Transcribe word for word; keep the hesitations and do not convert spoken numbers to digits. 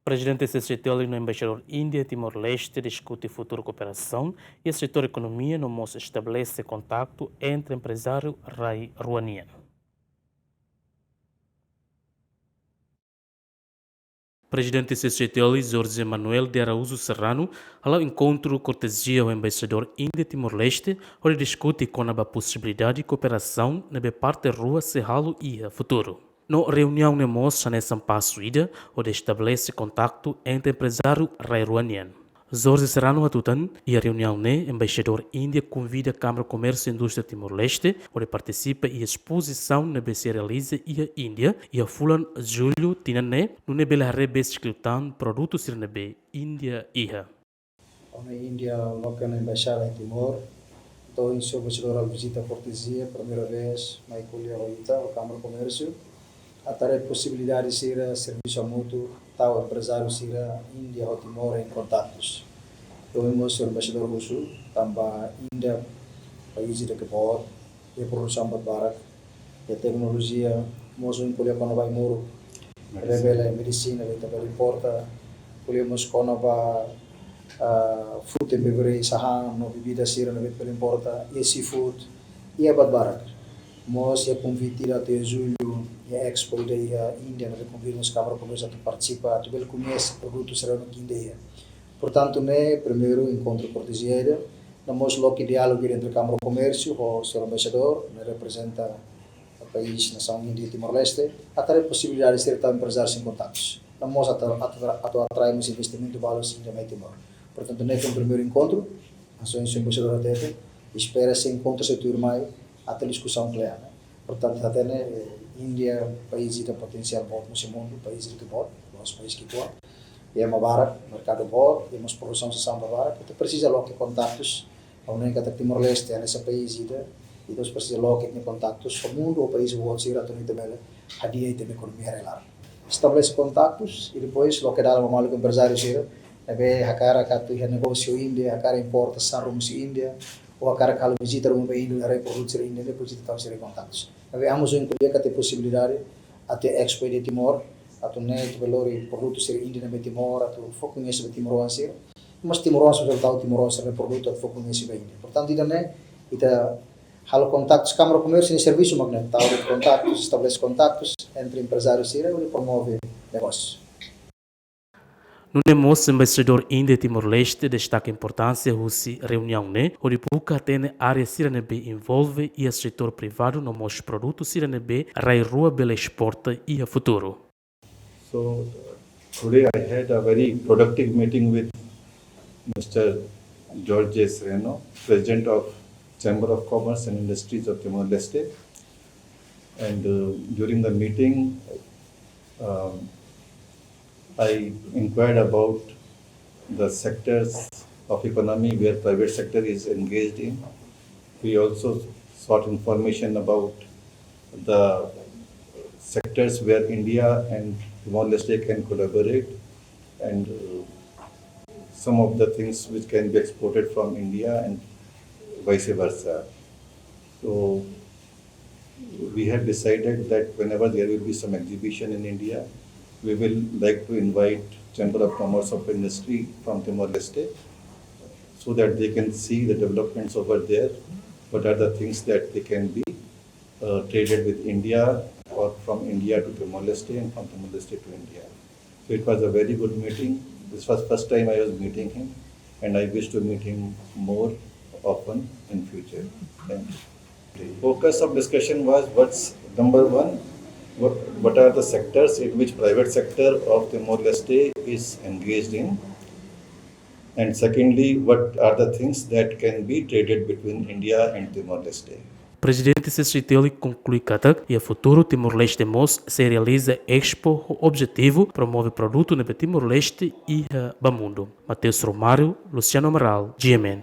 Prezidente C C T L no Embaixadór Índia Timor-Leste diskute futuru kooperasaun iha setór ekonomia no mós estabelese kontaktu entre emprezáriu rai rua nian. Prezidente C C T L Jorge Manuel de Araújo Serrano hala'o enkontru kortezia ho Embaixadór Índia Timor-Leste hodi diskute kona-ba posibilidade kooperasaun ne'ebé parte rua sei halo iha futuru. No reuniaun ne'e mós hanesan pasu ida hodi estabelese kontaktu entre emprezáriu rai rua nian. Jorge Serrano hatutan, iha reuniaun ne'e Embaixadór Índia konvida Kámara Komérsiu Indústria Timor-Leste hodi partisipa iha espozisaun ne'ebé sei realiza iha Índia iha fulan Jullu tinan ne'e, nune'e bele haree besik liután produtu sira ne'ebé Índia iha. Ha'u-nia Índia loke ona embaixada iha Timor. Entaun, Señór Embaixadór halo vizita kortezia, primeira vez mai ko'alia ho ita, ho Kámara Komérsiu, atu haree posibilidade sira servisu hamutuk, tau emprezáriu sira Índia ho Timor em contactos. Entaun, mós Señór Embaixadór husu, tanba Índia país ida ke boot, iha produsaun buat barak, iha teknolojia, mós ohin ko'alia kona-ba ai-moruk, ne'ebé bele medisina, ne'ebé ita bele importa, ko'alia mós kona-ba, ah, food and beverage, hahán no bebida sira ne'ebé bele importa, iha seafood, iha buat barak. Mós iha konvite ida atu iha Jullu, iha Expo ida iha Índia, ne'ebé konvida mós Kámara Komérsiu atu partisipa, atu bele koñese produtu sira ne'ebé Índia iha. Portantu, ne'e primeiru enkontru kortezia ida, no mós loke diálogu entre Kámara Komérsiu ho Señór Embaixadór, ne'ebé reprezenta país nasaun Índia Timor-Leste, atu haree posibilidade sira tau emprezáriu sira em contactos. No mós atu, atu, atu atrai mós investimentu balu husi Índia mai Timor. Portantu, ne'e foin primeiru enkontru, hanesan Señór Embaixadór hatete, espera-se enkontru sira tuirmai, atu diskusaun kle'an, ne'e. Portantu, hatene, eh, Índia país ida potensiál boot mós iha mundu, país ida ke boot, mós país ke boot. Iha ema barak, merkadu boot, iha mós produsaun sasán barak, ita presiza loke kontaktus, ha'u hanoin katak Timor-Leste hanesan país ida, ita presiza loke nia kontaktus ho mundu, ho país boot sira atu nune'e ita bele hadi'a ita-nia ekonomia rai-laran. Estabelese kontaktus, i depois loke dalan ba maluk emprezáriu sira ne'ebé hakarak atu iha negósiu Índia, hakarak importa sarung husi Índia, ou hakarak halo vizita ruma ba Índia, haree produtu sira Índia, depois ita tau sira kontaktus. Ne'ebé ami mós ko'alia katak posibilidade atu iha Expo iha Timor, atu nune'e ita bele lori produtu sira Índia ne'ebé Timor, atu fó koñese ba timoroan sira. Mós timoroan sira tau timoroan sira-nia produtu atu fó koñese ba Índia. Portantu, ida-ne'e, ita halo kontaktus, Kámara Komérsiu nia servisu mak ne'e, tau kontaktus, estabelese kontaktus entre emprezáriu sira, hodi promove negósiu. Nune'e mós Embaixadór Índia Timor-Leste destaka importánsia husi reuniaun ne'e, hodi buka hatene área sira ne'ebé envolve iha setór privadu no mós produtu sira ne'ebé rai rua bele esporta iha futuru. So, uh, today I had a very productive meeting with Mister Jorge Serrano, President of Chamber of Commerce and Industries of Timor-Leste. And, uh, during the meeting, um, I inquired about the sectors of economy where private sector is engaged in. We also sought information about the sectors where India and Timor-Leste can collaborate, and, uh, some of the things which can be exported from India and vice versa. So we have decided that whenever there will be some exhibition in India, we will like to invite Chamber of Commerce of Industry from Timor-Leste so that they can see the developments over there, what are the things that they can be, uh, traded with India or from India to Timor-Leste and from Timor-Leste to India. So it was a very good meeting. This was first time I was meeting him, and I wish to meet him more often in future. Thank you. The focus of discussion was what's, number one, what, what are the sectors in which private sector of Timor-Leste is engaged in? And secondly, what are the things that can be traded between India and Timor-Leste? Prezidente C C T L konklui katak iha futuru Timor-Leste mós sei realiza Expo ho objetivu promove produtu ne'ebé Timor-Leste iha ba mundu. Mateus Romário, Luciano Amaral, G M N.